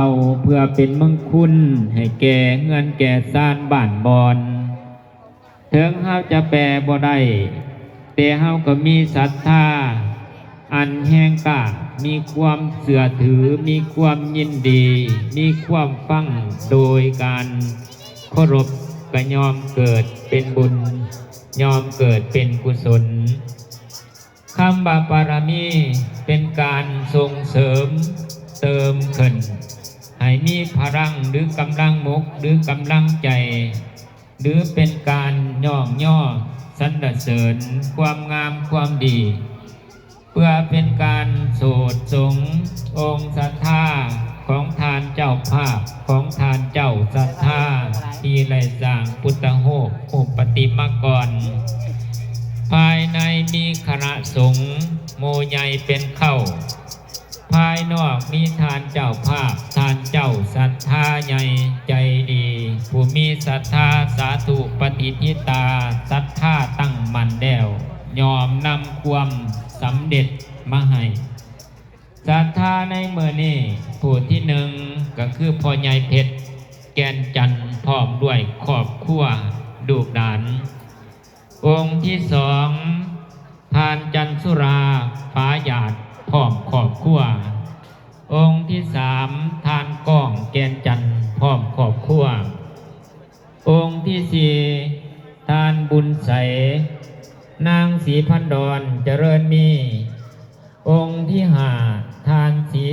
ເອົາເພື່ອເປັນເມືອງຄຸນໃຫ້ແກ່ເຮືອນແກ່ຊານບ້ານບ່ອນ. ເຖິງເຮົາຈະແປບໍ່ໄດ້, ແຕ່ເຮົາກໍມີສັດທາອັນແຮງກ້າ, ມີຄວາມເຊື່ອຖື, ມີຄວາມຍິນດີ, ມີຄວາມຟັງໂດຍການເຄົາລົບ, ກໍຍອມເກີດເປັນບຸນ, ຍອມເກີດເປັນກຸສົນ. ຄຳວ່າບາລະມີເປັນການສົ່ງເສີມເຕີມຂຶ້ນ ໃຫ້ມີພະລັງ ຫຼື ກຳລັງມົກ ຫຼື ກຳລັງໃຈ ຫຼື ເປັນການຍ້ອງຍໍສັນລະເສີນຄວາມງາມຄວາມດີ ເພື່ອເປັນການໂສດສົງອົງສັດທາຂອງທ່ານເຈົ້າພາບ ຂອງທ່ານເຈົ້າສັດທາ ທີ່ໄດ້ສ້າງພຸດທະຮູບ ຮູບປະຕິມາກອນ. ພາຍໃນມີຄະນະສົງໝູ່ໃຫຍ່ເປັນເຄົ້າ, ພາຍນອກມີທ່ານເຈົ້າພາບ ທ່ານເຈົ້າສັດທາໃຫຍ່ໃຈດີ ຜູ້ມີສັດທາສາທຸປະຕິທິຕາ ສັດທາຕັ້ງໝັ້ນແລ້ວ ຍອມນຳຄວາມສຳເລັດມາໃຫ້. ສັດທາໃນມື້ນີ້ ຜູ້ທີໜຶ່ງກໍຄືພໍ່ໃຫຍ່ເພັດ ແກ່ນຈັນ ພ້ອມດ້ວຍຄອບຄົວລູກຫຼານ. ອົງທີສອງ ທ່ານຈັນສຸລາ ຝາຢາດ ພ້ອມຄອບຄົວ. ອົງທີສາມ ທ່ານກ້ອງ ແກ່ນຈັນ ພ້ອມຄອບຄົວ. ອົງທີສີ່ ທ່ານບຸນໄສ ນາງສີພັນດອນ ຈະເລີນມີ. ອົງທີຫ້າ ທ່ານສີ